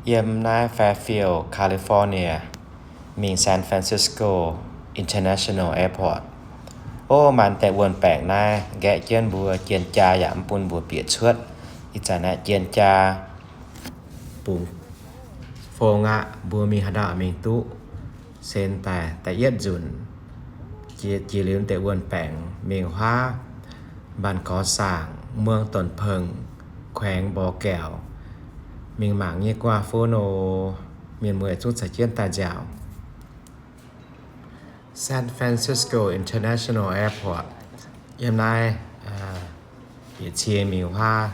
Yiem naaiv Fairfield, California, mingh San Francisco International Airport. Ov, maaih deix wuon-baengc naaiv nqaeqv jienv mbuo, jien jaa yaac mv bun mbuo bieqc cuotv. Ih zanc naaiv jien jaa bungx fong aqv, mbuo mingh haaix dauh mingh duqv. Sen daaih da'yietv nzunc, jiex, jiex liuz deix wuon-baengc mingh huaav Mbaan Gorx Saangc, muong Donx Peng, แขวงบ่อแก้ว. Mingh mangc nyei gu'nguaaz-fun oc. Mienh muoz zungv caux jienv daaih nziaauc. San Francisco International Airport. Yiem naaiv bieqc cie mingh huaav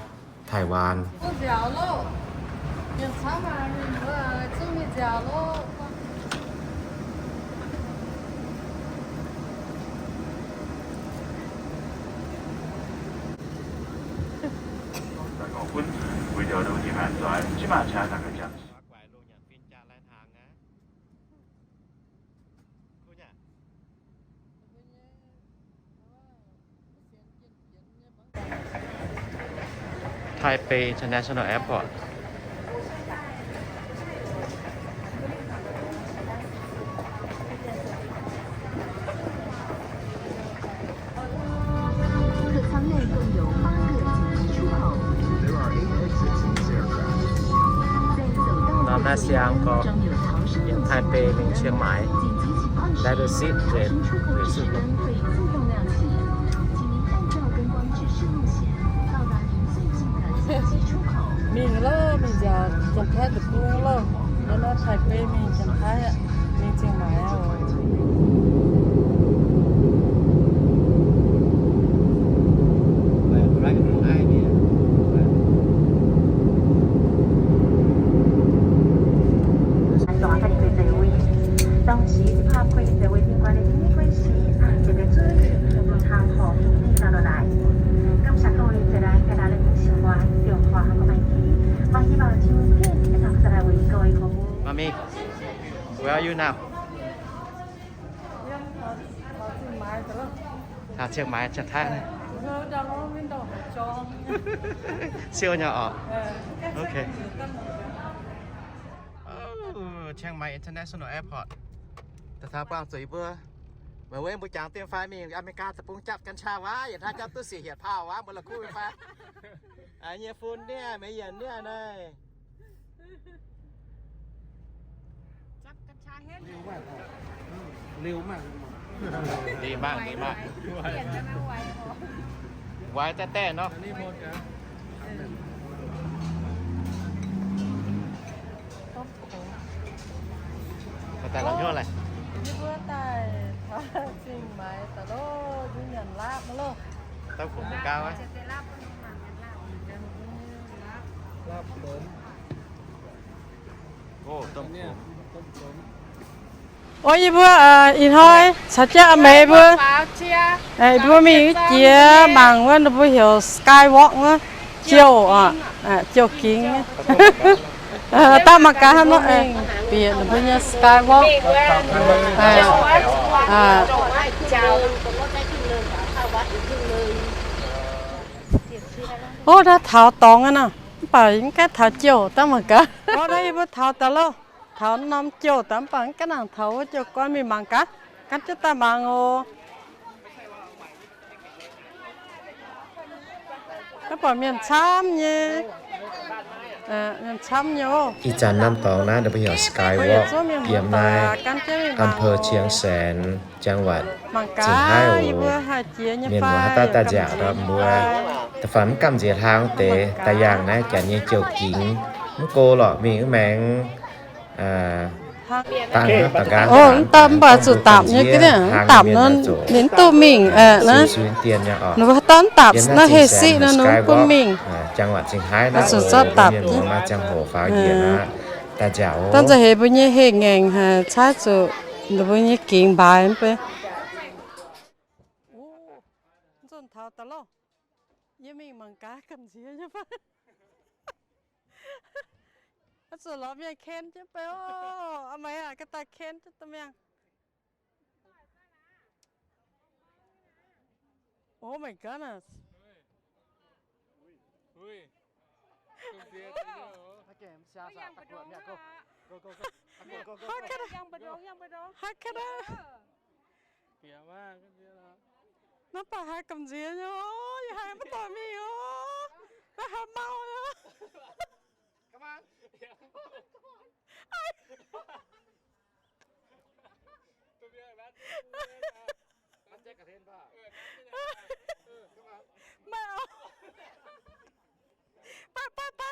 Taiwan. Taipei International Airport. 客舱内共有八个紧急出口。在走道的左右方张有逃生用具，紧急情况时逃生出口指示灯会自动亮起，请您按照灯光指示路线到达您最近的紧急出口。 Mingh loh, mingh nziaauc Janx-Taiv deic-bung loh. Yiem naaiv Taiv-Bei mingh Janx-Taiv aqv, mingh Ziang Maix aqv oc. Mommy, where are you now? Taux Chiang Mai, Chiang Thai. Siou nyei oc. Ok. Oh, Chiang Mai International Airport. Da'faanh buangh zuqc yie mbuo. Meih mbuo jangx dien fai mingh America deic-bung japv กัญชา waac, yietc hnoi japv duqv siec hietc paauh waac, mbuo la'kuqv fai. Aa, nyei fun niaa, meih yienc niaa naaiv. Liuz mangc, liuz mangc. Waix daaih daaih nor. Daaih la'nyuoqv laaih. Yie mbuo daaih taux Zingh Maix daaih loh, nyanc lapv mv loh. Daaih fungx mv gaax aqv. Lapv fungx. Ov, yie mbuo ih hnoi caux jienv a'meix mbuo, yie mbuo mingh jiex mangc wuov, ninh mbuo heuc Skywalk wuov, jouh, jouh gingx. Daaih mangc gaax hnangv nor, bieqc ninh mbuo nyei Skywalk. Ov, naaiv taux dorngx aqv nor, mv baac mv gaengh taux jouh, daaih mangc gaax. Ov, naaiv yie mbuo taux daaih loh, taux norm jouh daaih, mv baac mv gaengh nangc taux wuov jouh guanh, mingh mangc gaax, gan jienv daaih mangc oc. Mv baac mienh camv nyei, mienh camv nyei oc. Ih zanc norm dorngx naaiv ninh mbuo heuc Skywalk, yiem naaiv อำเภอเชียงแสน จังหวัดเชียงราย oc. Mienh muoz haaix dauh daaih nziaauc ndorm mbuo, da'faanh mv gamh nziex hlang deix daaih yangh naaiv janx nyei jouh gingx, mv go lorqc mingh mv maengx. Mv daaih mv baac zuqc dapc nyei, mv dapc nor ninh mv duqv mingh. Ninh mbuo haaix dauh mv dapc naaiv heh siqv nor ninh mv bun mingh. Zuqc zorqv dapc. Dangh nzauh heix mbuo nyei heh ngaengc haic, caaiv zuqc ninh mbuo nyei gingx mbaaix mv bei. Nzunc taux daaih loh. Yie mingh mangc gaax gamh nziex nyei fai. Oix zuqc lorz mienh ken jienv bei oc. A'maix aac, ga'daaih ken jienv daaih mienh. Oh my goodness. Haaix kv-, haaix kv-, naaiv baac haaix gamh nziex nyei, yie haiz maiv dorh mingh oc. Naaiv haaix mau nyei. Maiv auv. ไป ไป ไป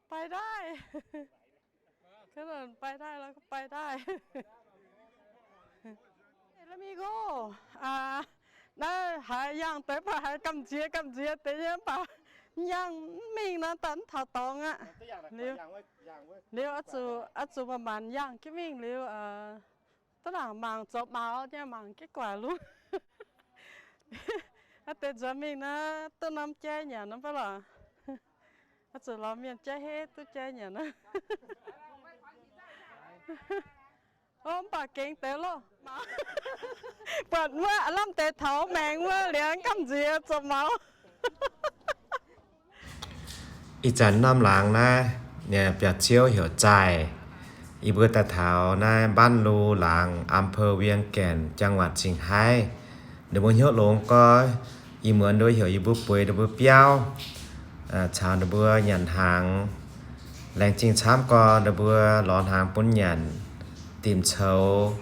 ไปได้ ก็เดินไปได้ แล้วก็ไปได้ แล้วมีก็ อ่า naaiv haiz yangh deix baac haiz gamh nziex gamh nziex deix nyei mv baac yangh mv mingh nor, daaih mv taux dorngx aqv. Liuz, liuz oix zuqc, oix zuqc manc-manc yangh jienv mingh liuz, duqv nangc mangc zoux maux nyei, mangc jienv gu'nguaaic lungh. Naaiv deix nzuonx mingh naaiv duqv norm jai nyanc nor mv baac lorqc. Oix zuqc lorz mienh jaiv heiv duqv jai nyanc aqv. Ov, mv baac gengx deix loh. Buatc wuov lamh deix taux maengx wuov liuz gamh nziex zoux maux. Ih zanc norm laangz naaiv, biauv-ziouv heuc Zaih. Yie mbuo daaih taux naaiv บ้านลูหลาง อำเภอเวียงแก่น จังหวัดเชียงราย. Ninh mbuo hnyouv longx gorx, ih muonz nduov heuc yie mbuo bueix ninh mbuo biauv, caux ninh mbuo nyanc hnaangx. Laengz zingh camv gorx ninh mbuo lorz hnaangx bun nyanc, dimc coux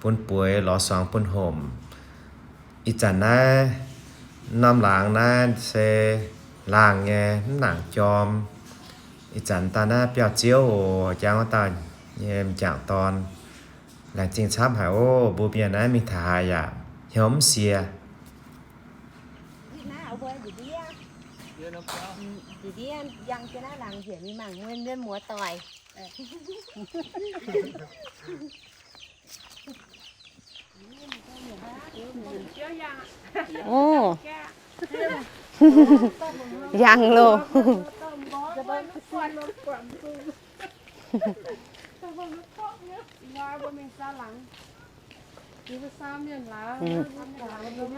bun bueix, lorz suangx bun homc. Ih zanc naaiv norm laangz naaiv se laangh nyei, mv nangc jorm. Ih zanc daaih naaiv biauv-ziouv oc, jangx wuov dauh nyei m'jangc dorn. Laengz zingh camv haic oc. Mbuo mienh naaiv mingh taux haaix yaac hnyouv mv sie. Ov, yangh loh.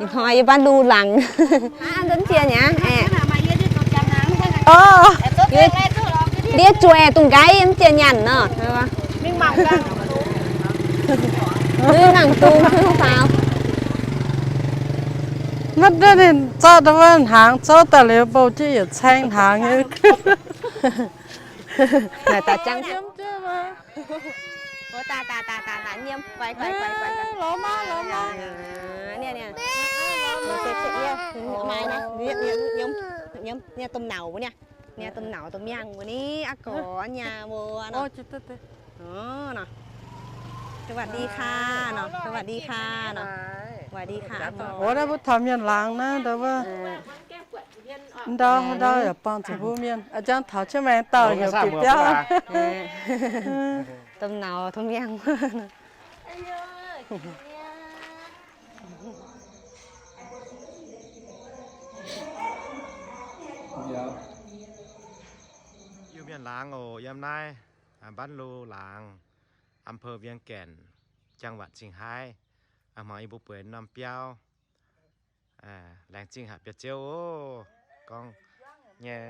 Ih hnoi yie บ้านลูหลาง mv zienh aqv. Ndiev zueiz dungx nqaiv mv zienh nyanc nor. Mingh mangc dungx faaux. Maiv deix ninh zorqv wuov hnaangx zouv daaih liuz, bouh jienv yietc caeng hnaangx nyei. Domh nauc mbuo ni, aqv gorx nyei mbuo nor. สวัสดีค่ะ เนาะ สวัสดีค่ะ เนาะ สวัสดีค่ะ aqv gorx. Ov, naaiv mbuo taux mienh laangz naaiv ndau wuov, ndau ndau yaac buangh zuqc mbuo mienh, a'jang taux jienv maengx dauh heuc bieqc biauv. Domh nauc domh miangh. Iu-Mienh laangz oc, yiem naaiv บ้านลูหลาง อำเภอเวียงแก่น จังหวัดเชียงราย. A'hmuangx yie mbuo bueix norm biauv. Laengz zingh haic biauv-ziouv oc. Gorngv nyei,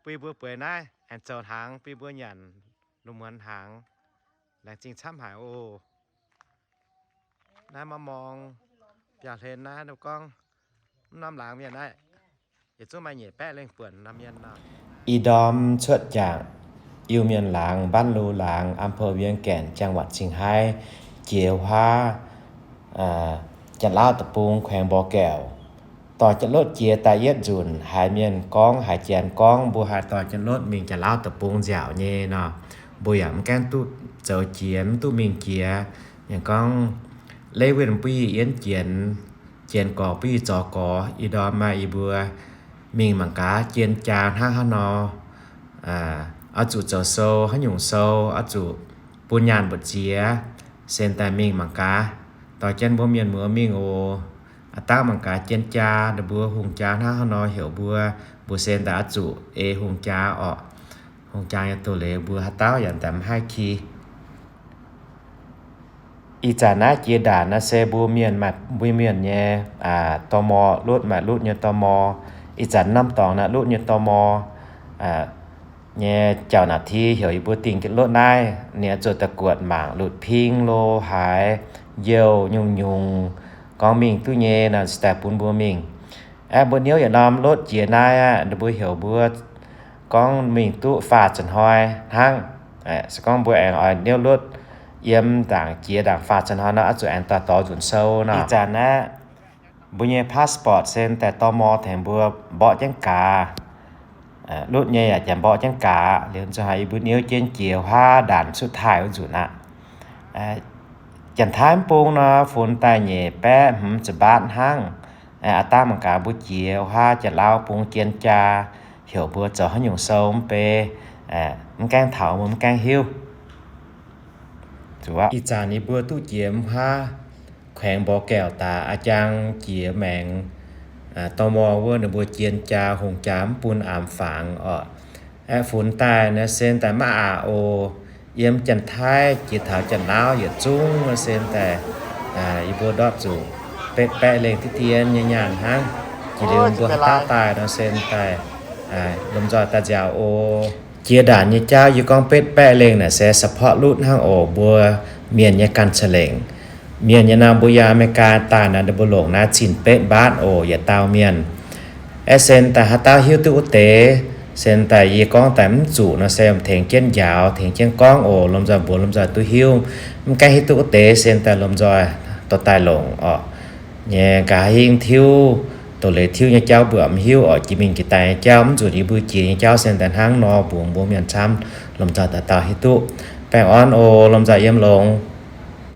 bun yie mbuo bueix naaiv aengx zoux hnaangx bun yie mbuo nyanc, lungh muonz hnaangx. Laengz zingh camv haic oc. Naaiv maiv morng biauv-hlen naaiv, gorngv mv norm laangz mienh naaiv, yietc zungv maaih nyeic baeqv lengh buonc norm mienh nor. Ih ndorm cuotv jangx Iu-Mienh laangz, บ้านลูหลาง อำเภอเวียงแก่น จังหวัดเชียงราย jiex huaav Janx-Laauv deic-bung, แขวงบ่อแก้ว. Dorh janx-lotv jiex daaih yietv nzunc, haiz mienh gorngv, haiz janx gorngv mbuo haih dorh janx-lotv mingh Janx-Laauv deic-bung nziaauc nyei nor, mbuo yaac mv gaengh duqv zoux jiex, mv duqv mingh jiex. Mienh gorngv, leiz winh bun yie yienv jienx, jienx gorx bun yie zorc gorx. Ih ndorm maaih yie mbuo mingh mangc gaax jien jaa hnangv haaix nor, oix zuqc zoux sou haaix nyungc sou, oix zuqc bun nyaanh mbu'ziex, sen daaih mingh mangc gaax. Dorh jienv mbuo mienh muoz mingh oc. Aav dangv mangc gaax jien jaa ninh mbuo hungh jaa hnangv haaix nor heuc mbuo, mbuo sen daaih oix zuqc ei hungh jaa orqc. Hungh jaa nyei doz-leiz mbuo haaix dauh yaac daaih mv haih ki. Ih zanc naaiv jiex ndaanc naaiv se mbuo mienh maaih mbuo mienh nyei ตม. Lotv maaih lotv nyei ตม. Ih zanc norm dorngx naaiv lotv nyei ตม. Nyei jauv naaic ti heuc yie mbuo dingh lotv naaiv, ninh zuqc da'guotc mangc lutc ping lo haaix, youh nyungc-nyungc, gorngv mingh duqv nyei nor, se daaih bun mbuo mingh. Aeqv, mbuo niouv yietc norm lotv jiex naaiv aqv, ninh mbuo heuc mbuo gorngv mingh duqv faah ziepc hnoi hnangv. Se gorngv mbuo aengx oix niouv lotv yiem ndaangc jiex ndaangc faah ziepc hnoi nor, oix zuqc aengx dorh dorh nzunc sou nor. Ih zanc naaiv mbuo nyei passport se daaih ตม. tengx mbuo mborqv jienv gaax. Lotv nyei yaac janx mborqv jienv gaax. Liuz nzunc haaix yie mbuo niouv jienv jiex wuov haav ndaanc สุดท้าย wuov nzunc aqv. Janx-Taiv mv bung nor, funx daaih nyeic baeqv hmz ziepc mbaatv hnangv. Aa dangh mangc gaax mbuo jiex wuov haav, Janx-Lauv bung jien jaa heuc mbuo zoux haaix nyungc sou mv bei, mv gaengh taux mbuo mv gaengh hiuv. Ih zanc yie mbuo duqv jiex wuov haav, แขวงบ่อแก้ว daaih a'jang jiex maengx ตม. wuov, ninh mbuo jien jaa hungh jaa mv bun amx fangx orqc. Aeqv, funx daaih naaiv se daaih maiv aqc oc. Yiem Janx-Taiv jiex taux Janx-Lauv yietc zungv naaiv se daaih yie mbuo ndortv zuqc betv baeqv lengh diqv dien nyei nyaanh hnangv. Jiex liuz mbuo haaix dauh daaih nor se daaih lomh nzoih daaih nziaaux oc. Jiex ndaanc nyei jauv yie gorngv betv baeqv lengh naaic se เฉพาะ lotv hnangv oc. Mbuo mienh nyei ganh ca'lengc, mienh nyei nor mbuo yiem Aa^me^li^gaa daaih naaiv, ninh mbuo longc naaiv zinh betv mbaatv oc, yietc dauh mienh. Aeqv, se daaih haaix dauh hiuv duqv wuov deix, se daaih yie gorngv daaih mv zuqc nor se tengx jienv njaaux, tengx jienv gorngv oc. Lomh nzoih mbuox lomh nzoih duqv hiuv. Mv gaengh hiuv duqv wuov deix se daaih lomh nzoih dorh daaih longc orqc. Nyei nqa'haav hingv tiuv, doz-leiz tiuv nyei jauv mbuo mv hiuv orqc. Jiex mingh jiex daaih nyei jauv, mv nzunc yie mbuo jiex nyei jauv se daaih hnangv nor, mbuox mbuo mienh camv, lomh nzoih dauh dauh hiuv duqv. Baengh orn oc, lomh nzoih yiem longx.